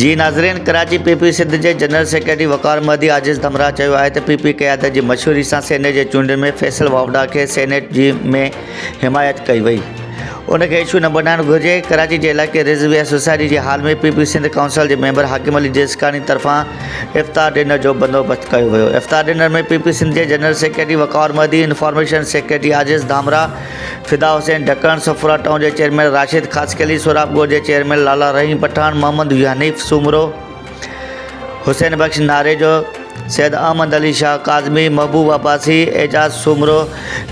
جي ناظرين Karachi P P Sindh جي جنرل سيڪريٽري وقار مهدي عاجز ڌمرا چيو آهي ته پي پي قيادت جي مشوري سان سينيٽ جي چونڊن ۾ فيصل واوڊا کي سينيٽ جي ۾ حمايت ڪئي وئي ان کي اشو نه بنائڻ گهرجي ڪراچي جي علائقي رضويه سوسائٽي جي hall ۾ P P Sindh council جي ميمبر حاڪم علي جيسڪاڻي طرفان افطار ڊنر جو بندوبست ڪيو ويو افطار ڊنر ۾ پي پي سنڌ جي general secretary Waqar Mehdi information secretary Ajiz Dhamrah Fida Hussain Dhakkan, Safoora town جي چيئرمين راشد خاصخيلي، سهراب ڳوٺ جي چيئرمين لالا رحيم پٺاڻ، محمد حنيف سومرو، حسين بخش ناريجو، سيد احمد علي شاهه ڪاظمي، محبوب عباسي، اعجاز سومرو،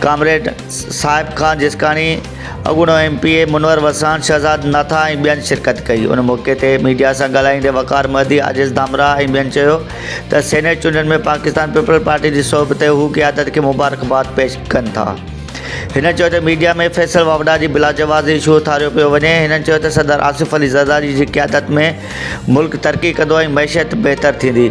ڪامريڊ صاحب خان جسڪاڻي، اڳوڻو M P A Munawar Wassan, Shahzad Natha ۽ ٻين شرڪت ڪئي. ان موقعي تي ميڊيا سان ڳالهائيندي وقار مهدي، عاجز ڌامراهه ۽ ٻين چيو ته سينيٽ چونڊن ۾ پاڪستان پيپلز پارٽي جي سوڀ تي هو قيادت کي مبارڪباد پيش ڪن ٿا. هن چيو ته ميڊيا ۾ فيصل واوڊا جي بلاجواز اشو اٿاريو پيو وڃي. هنن چيو ته صدر آصف علي زرداري جي قيادت ۾ ملڪ ترقي ڪندو ۽ معيشت بهتر ٿيندي.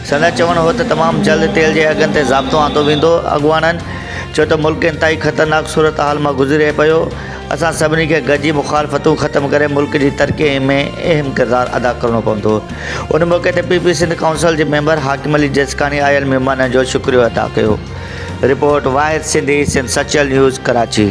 سندن چوڻ هو ته تمام جلد تيل جي اگهن تي ضابطو آندو ويندو. اڳواڻن چيو ته ملڪ انتهائي خطرناڪ صورتحال مان گذري پيو، اسان سڀني کي گڏجي مخالفتون ختم ڪري ملڪ جي ترقي ۾ اهم ڪردار ادا ڪرڻو پوندو. ان موقعي تي پي پي سنڌ ڪائونسل جي ميمبر حاڪم علي جسڪاڻي آيل مهمانن جو شڪريو ادا ڪيو. Report, Wahid Sindhi, Sindh Sachal news, Karachi.